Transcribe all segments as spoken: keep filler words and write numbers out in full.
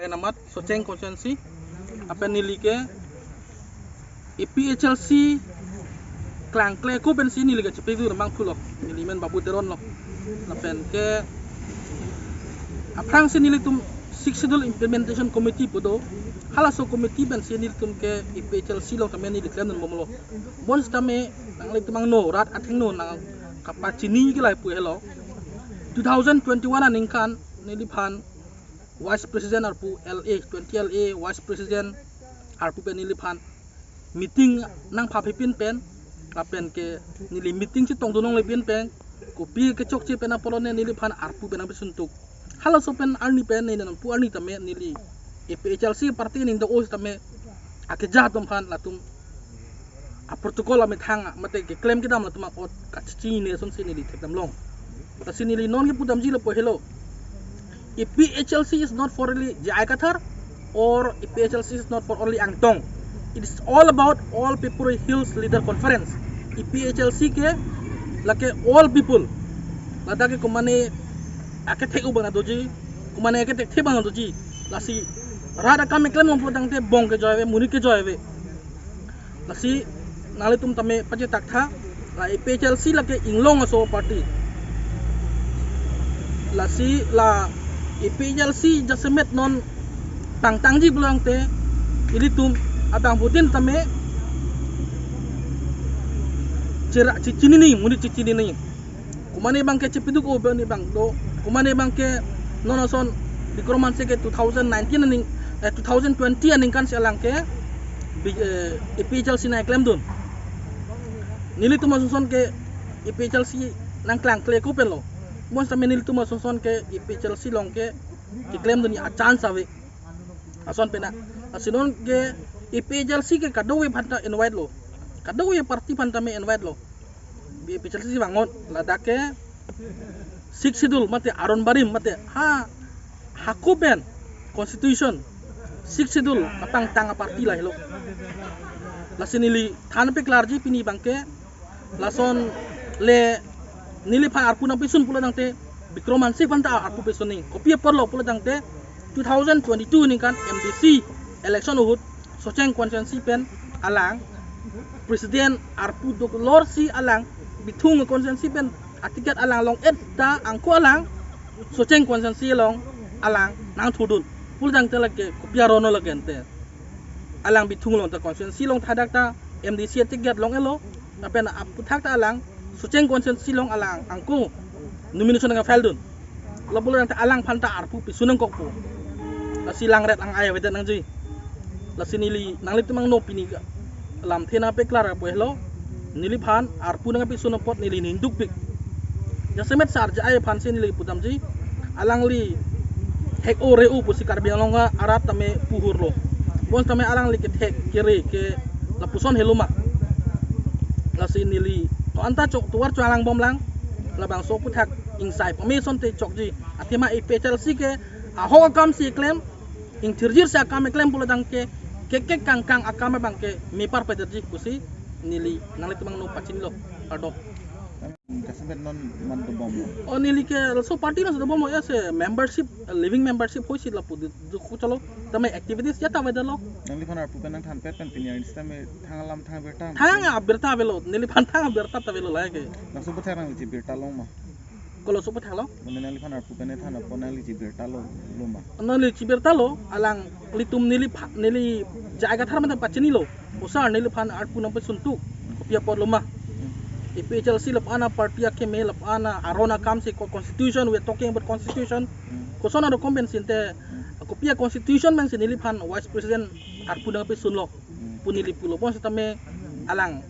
Namat Socheng constituency, lapen neli ke A P H L C klangkle ako pensi neli kachepedun abang pulo, neli men Babu Teron lo. Lapen ke aphrangsi nelitum Sixth Schedule Implementation Committee pu do, halaso committee pensi nelitum ke A P H L C along tame neli klemdun bomlo. Bonsitame nanglitum angno rat athengno nangkapachini ke lahai pu helo. Two thousand twenty-one aningkan neliphan Vice President arpu L A, twenty L A Vice President arpu pen neliphan meeting nangphaphipin pen, lapen ke neli meeting chetongdun longle pin pen, kopi kechokche pen apotlo ne neliphan arpu pen nangpisun tuk. Halaso pen arni pen ne nangpu arni tame neli A P H L C party ning do-o tame akeja atum aphan latum a protocol amethang mate keklem kedam latum ot kachechini asonsi neli thekdam long. Lasi neli non kepudamji lapu helo. A P H L C is not for only J I Kathar or A P H L C is not for only Angtong. It is all about All People Hills Leader Conference. A P H L C ke lake all people. Ladak ke komane akethek u bang doji, komane akethekthe bang doji. Lasi rat akam keklem long pulotangte bong kejoi ave, monit kejoi ave. Lasi nanglitum tame pachetak tha, la A P H L C lake inglong aso party. Lasi la A P H L C jasemet non pangtangji pulotangte ilitum abangphutin tame chera chechini ni, monit chechini ni. Komane abang ke chepeduk o bani abang do. Komane abang ke non ason Bikrom Hanse ke two thousand nineteen aning, eh, two thousand twenty aningkan si alang ke bi-, eh, A P H L C nangklemdun. Nelitum asonson ke A P H L C nangklangkle ako penlo. Bonsitame nelitum asonson ke A P H L C along ke keklemdun a chance ave. Ason pena. Lasi non ke A P H L C ke kadokave aphanta invite lo. Kadokave party aphanta me invite lo. A P H L C vangot ladak ke Sixth Schedule mate aron barim mate ha hako pen constitution Sixth Schedule kapangtang aparty lahelo. Lasi neli than paklarji pini abang ke lason le neliphan arpu nangpisun pulotangte Bikrom Hanse aphanta arpu pisun ni. Kopi apotlo pulotangte two thousand twenty-two aningkan M D C election ahut Socheng constituency pen alang president arpu doklor si alang Bithung constituency pen aticket alang long-et ta angko alang Socheng constituency along alang nangthurdun. Pulotangte lake kopi aron lo lake ante. Alang Bithung along ta constituency along thadak ta M D C aticket long-etlo. Lapen aphuthak ta alang Socheng constituency along alang angko nomination nangfile dun. Lapulo nangta alang aphanta arpu pisun nangkokpo. Lasi langret ang ai avedet nangji. Lasi neli nanglitum angno pini lamthe nangpaklar apo helo. Neliphan arpu nangpisun apot neli ningdukpik. Jasemet sar J I aphansi neli pudamji. Alangli thek-o re-o pusi Karbi Anglong arat tame puhurlo. Bonsitame alangli kethek kere ke lapuson heloma. Lasi neli to-anta chok tovar cholang bomlang. Labangso aphuthak ingsai pame asonte chokji. Athema A P H L C ke ahok akam si klem, ingthirjir si akam klem pulotangte kekek kangkang akam abang ke mepar pedetji pusi neli nanglitum angno pachinilo. Kardom. Jasemet non mat dobomlo? O neli ke laso party laso dobomlo, ya se membership, living membership hoisi lapu du, du kuchalo. Tame activities ya ta avedetlo. Nangliphan arpu pen nangthanpet pen pini arni sitame thang alam thang abirta? Thang abirta avelo, neliphan thang abirta ta avelo lake. Laso aphuthak nangli chibirta longma? Kolo laso aphuthak lo? Mane nangliphan arpu pen than apot nangli chibirta lo, loma? Nangli chibirta lo, alanglitum nelipha, neli J I Kathar mate pachinilo. O sir, neliphan arpu nangpisun tuk. Kopi apot loma? A P H L C lapu-an aparty akeme, lapu-an aron akam si ko constitution, we are talking about constitution. Hmm. Koson aro kom pensi ante, hmm, kopi a constitution pensi neliphan vice president arpu nangpisunlo. Hmm. Pu neli pulo bonsitame alang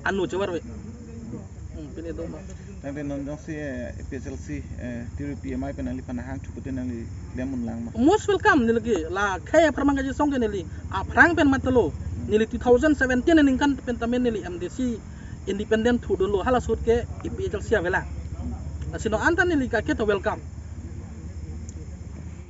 anu chevar ave. Hmm, pine do ma. Tangte non jongsi, eh, A P H L C, eh, tiri P M I pen nangliphan hang thukutin nangli klem unlang ma? Most welcome neli ke, la khei aphrang kaji song ke neli aphrang pen matlo. Neli two thousand seventeen aningkan pen tame neli M D C independent thurdunlo, halaso ahut ke A P H L C avelang. Lasi non anta neli kake to welcome.